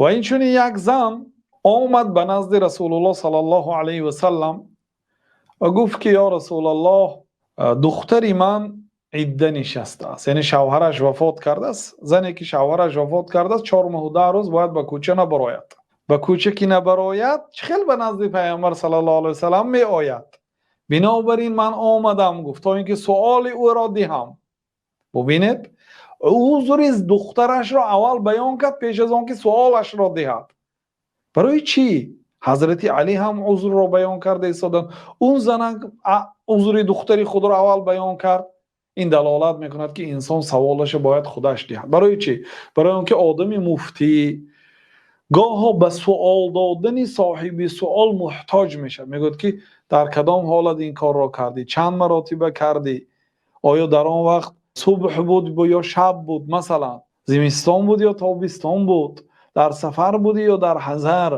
Ва инчунин як зан омад ба назди Расулуллоҳ саллаллоҳу алайҳи васаллам ва гуфт, ки: «Ё Расулуллоҳ, духтари ман идда нишастааст», яъне шавҳараш вафот кардааст. Зане ки шавҳараш вафот кардааст, 4 моҳу 10 рӯз бояд ба кӯча набарояд. Ба кӯча ки набарояд, чӣ хел ба назди Паёмбар саллаллоҳу алайҳи васаллам меояд? «Бинобар ин ман омадам», гуфт, «то инки саволи ӯро диҳам». Бубинед, узри духтарашро аввал баён кард пеш аз он ки саволашро диҳад. Барои чӣ? Ҳазрати Алӣ ҳам узрро баён кардааст. Он зан узри духтари худро аввал баён кард. Ин далолат мекунад, ки инсон саволашро бояд худаш диҳад. Барои чӣ? Барои онки одами муфтӣ гоҳо ба савол додани соҳиби савол муҳтоҷ мешавад. Мегӯяд, ки дар кадом ҳолат ин корро кардӣ, чанд маротиба кардӣ, оё дар он вақт субҳ буд ё шаб буд, масалан зимистон буд ё тобистон буд, дар сафар будӣ ё дар ҳазар?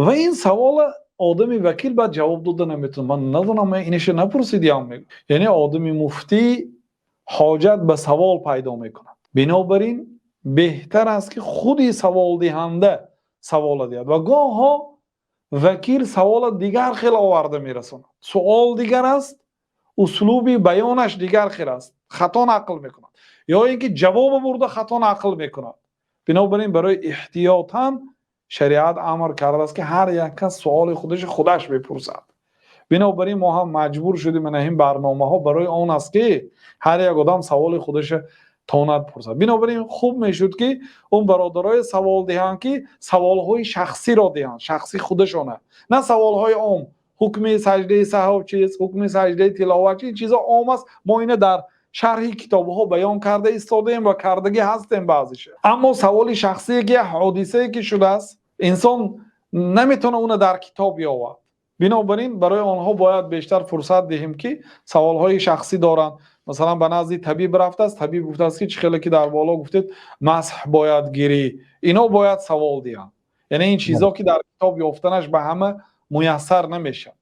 Ва ин савол одами вакил бояд ҷавоб дода наметавонад. «Ман надонам, ман инашро напурсидам», мегӯяд. Яъне одами муфтӣ ҳоҷат ба савол пайдо мекунад. Бинобар ин беҳтар аст, ки худи саволдиҳанда савол диҳад. Ва гоҳо вакил савол дигар хел оварда мерасонад. Савол дигар аст, услуби баёнаш дигар хел аст, хато нақл мекунад ё инки ҷавоб бурда хато нақл мекунад. Бинобар ин барои эҳтиётан шариат амр кардааст, ки ҳар як кас саволи худашро худаш бипурсад. Бинобар ин мо ҳам маҷбур шудем, ин барномаҳо барои он аст, ки ҳар як одам саволи худашро тавонад пурсад. Бинобар ин хуб мешуд, ки он бародарони савол диҳанд, ки саволҳои шахсиро диҳанд, шахси худашона, на саволҳои ом. Ҳукми саҷдаи саҳв чист, ҳукми саҷдаи тиловат чи, ин чизҳо ом аст. Мо ина дар шарҳи китобҳо баён карда истодаем ва кардагӣ ҳастем баъзеша. Аммо саволи шахсие, ки як ҳодисае ки шудааст, инсон наметавонад уна дар китоб ёвад. Бинобар ин барои онҳо бояд бештар фурсат диҳем, ки саволҳои шахсӣ доранд. Масалан, ба назди табиб рафтааст, табиб гуфтааст, ки чӣ хеле ки дар боло гуфтед, масҳ бояд гирӣ. Ино бояд савол диҳанд. Яъне ин чизҳо, ки дар китоб ёфтанаш ба ҳама муяссар намешавад.